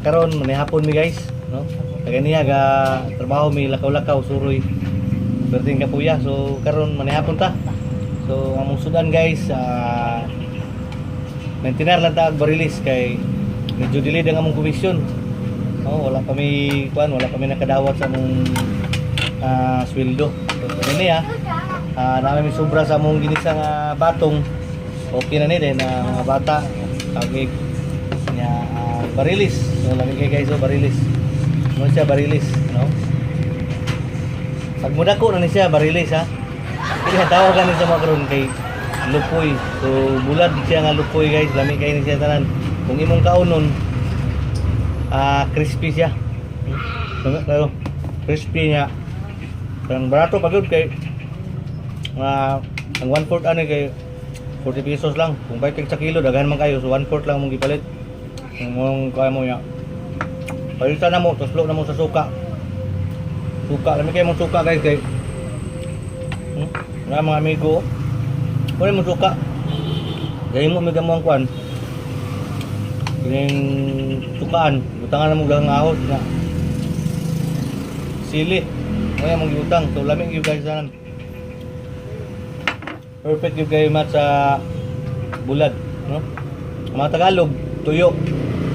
Karon manihapon mi, guys, no? Kaganiya ga trabaho mi, lakaw-lakaw, suroy. Perting kapuya. So karon manihapon ta. So among sudan, guys, maintainer lang ta og barilis kay medyo delayed ang among komisyon. Oh, wala pa mi kuan, wala pa mi nakadawat sa among sweldo. So kaniya, namin may sobra sa among ginisa nga batong. Okay na ni din na mga bata tawag niya, barilis. So lami kay, guys, oh, barilis. Mo siya barilis, no? Pag mudako na ni siya barilis, ha. Kaya tawag gani sa mga karon kay lupoy. So bulad siya nga lupoy, guys, lami kay ni siya tanan. Kung imong kaunon, crispy siya. Pero crispy niya. Ang barato pa gyud kay ang 1/4 ani kay 40 pesos lang. Kung bayad kag sa kilo, daghan man kayo. So 1/4 lang mong gipalit. Kung mong kaya mo niya. Palitan na mo, tuslo na mo sa suka. Suka, lami kayo mong suka, guys, kay Mga mga amigo. Wala mo suka. Gaya mo may ang kwan. Kining sukaan, butangan na mo daghang ahos na. Sili. Mo mong giutang. So lami gyud, guys, tanan. Perfect yung kayo mat sa bulad, no? Ang mga Tagalog, tuyo,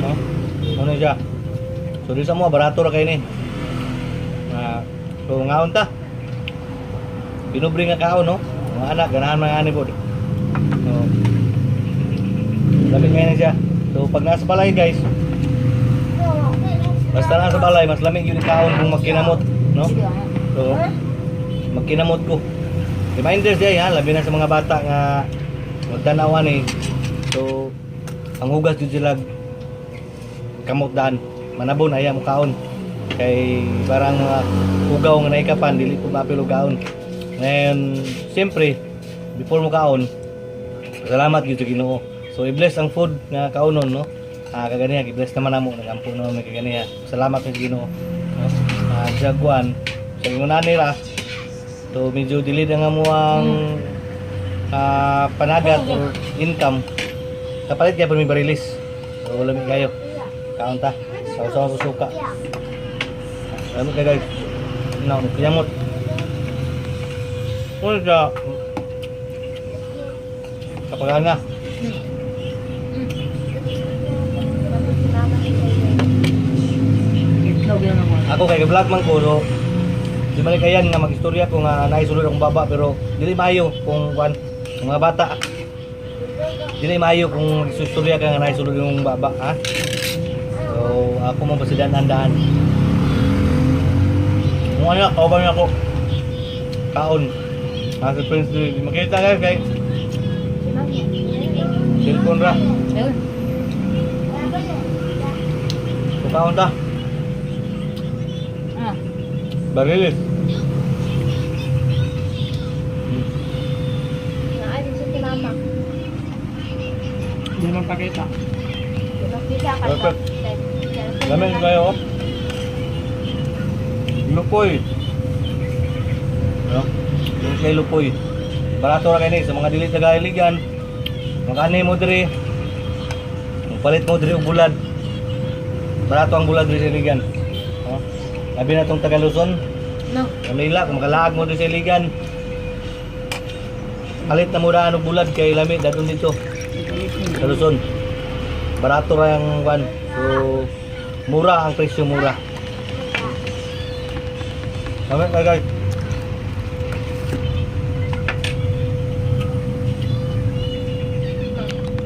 no? Ano siya? So di sa mo barato ra kay ni. So ngaon ta. Pinubre nga kaon, no? Mga anak ganahan mga ani pod. So lami ngayon siya. So pag nasa balay, guys, basta nasa balay, mas lami yun kaon kung magkinamot, no? So magkinamot ko. Reminders day ha, labi na sa mga bata nga magtanawan eh. So ang hugas jud sila kamot daan. Manabon aya mo kaon. Kay parang mga hugaw nga naikapan dili po maapil og kaon. Ngayon, siyempre, before mo kaon, salamat gyud sa Ginoo. So i-bless ang food nga kaonon, no? Kaganiya i-bless naman namo, nagampo naman may kaganiya. Salamat sa Ginoo. No? Sa kuan, sa ingon nila. So medyo delayed ang amo ang panagat or income. Kapalit kaya may barilis. So lami kayo. Kaon ta. Saw-saw sa suka. Lami kayo, guys. No, kiyamot. Ano siya? Kapag na. Itlog yun ako. Ako kay vlog man ko, so di man kayan nga magistorya ko nga naisulod akong baba, pero dili maayo kung kuan mga bata. Dili maayo kung magistorya ka nga naisulod yung baba, ha. So ako mo basta daan. Kung ano, kauban niya ako. Kaon. Nasa Prince Louis. Di makita, guys, kay cellphone ra. Ayun. So kaon ta. Barilis. Mama. Hindi man pakita. Makita ka. Perfect. Lamin kayo, oh. Lupoy. Ano? Yung kay lupoy. Barato ra kay ni sa mga dili taga Iligan. Magani mo diri. Palit mo diri og bulad. Barato ang bulad diri sa Iligan. Oh. Labi na tong taga Luzon. No. Manila, kung makalaag mo diri sa Iligan. Palit na mo daan og bulad kay lami dadon dito sa Luzon. Barato ra ang kwan. So mura ang presyo, mura. Tama ka, guys.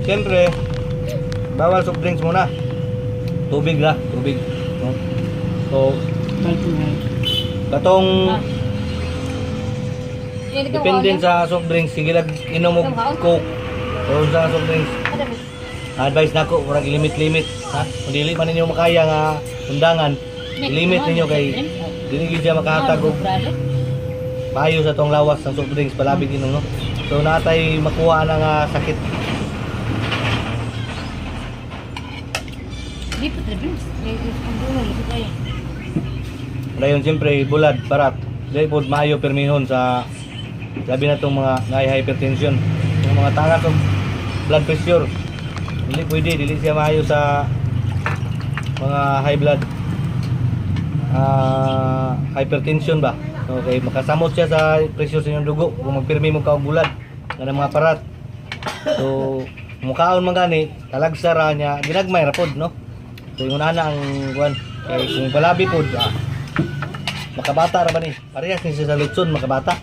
Siyempre, bawal soft drinks muna. Tubig ra, tubig. No? So, katong depende sa soft drinks, sige lang inom og Coke o sa soft drinks. Advice nako, murag limit-limit, ha? Kung dili man ninyo makaya nga undangan, limit ninyo kay dili gyud siya makahatag og maayo sa tong lawas ng soft drinks palabig inom, no? So natay makuha na nga sakit. Di pa tribins. Ang dulo, lisod kayo. Dayon siyempre bulad barat. Dili pod maayo permihon sa labi na tong mga naay hypertension, yung mga tangat og blood pressure. Dili pwede, dili siya maayo sa Mga high blood, hypertension ba? Okay, makasamot siya sa presyo sa inyong dugo kung magpirmi mo ka og bulad nga mga parat. So, mukaon man gani, talagsa ra niya, ginagmay ra pod, no? So, ingon ana ang kuan. Kay kung balabi pod, makabata ra ba ni? Parehas ni siya sa lutson, makabata.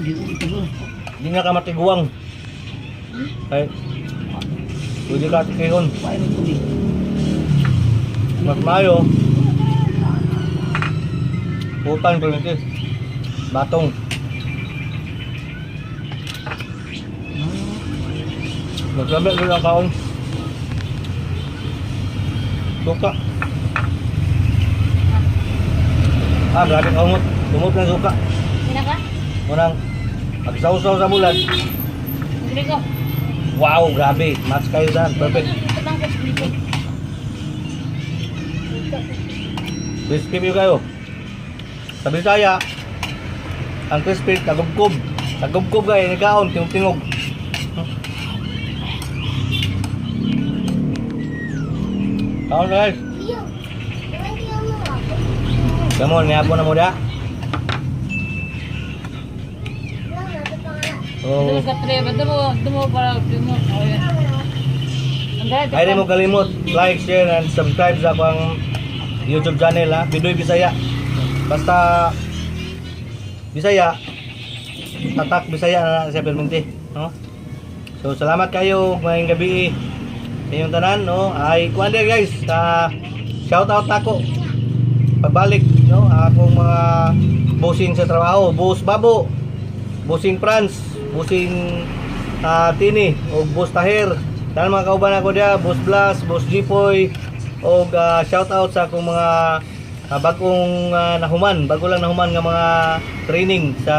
Hindi ko ito. Hindi nga ka matiguang. Ay, pwede ka tikihon. Paano may tubig? Mas mayo. Utan permitis. Batong. Maglamit ko lang kaon. Suka. Ah, grabe ka umot. Umot ng suka. Sina ka? Munang pagsawsaw sa bulan. Hindi ko. Wow, grabe. Match kayo dyan. Perfect. Ito bang ko? Crispy yun kayo. Sa Bisaya, ang crispy, tagubkob. Tagubkob kayo, nikaon, tingog-tingog. Kaon na, guys. Come on, nihapon na mo da. So, ay mo kalimot, like, share, and subscribe sa akong YouTube channel ha, Bidoy Bisaya. Basta Bisaya, tatak Bisaya na na siya perminti, no? So salamat kayo ngayong gabi sa inyong tanan, no? Ay kuan din, guys, shout out nako. Pagbalik, no? Akong mga bossing sa trabaho, Boss Babo, Bossing Franz, Bossing Tini, o Boss Tahir. Tanan mga kauban ako diya, Boss Blas, Boss Jipoy, og shout out sa akong mga bagong nahuman, bago lang nahuman nga mga training sa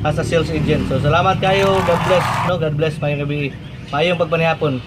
as a sales agent. So salamat kayo, God bless, no? God bless, maayong gabi. Maayong pagpanihapon.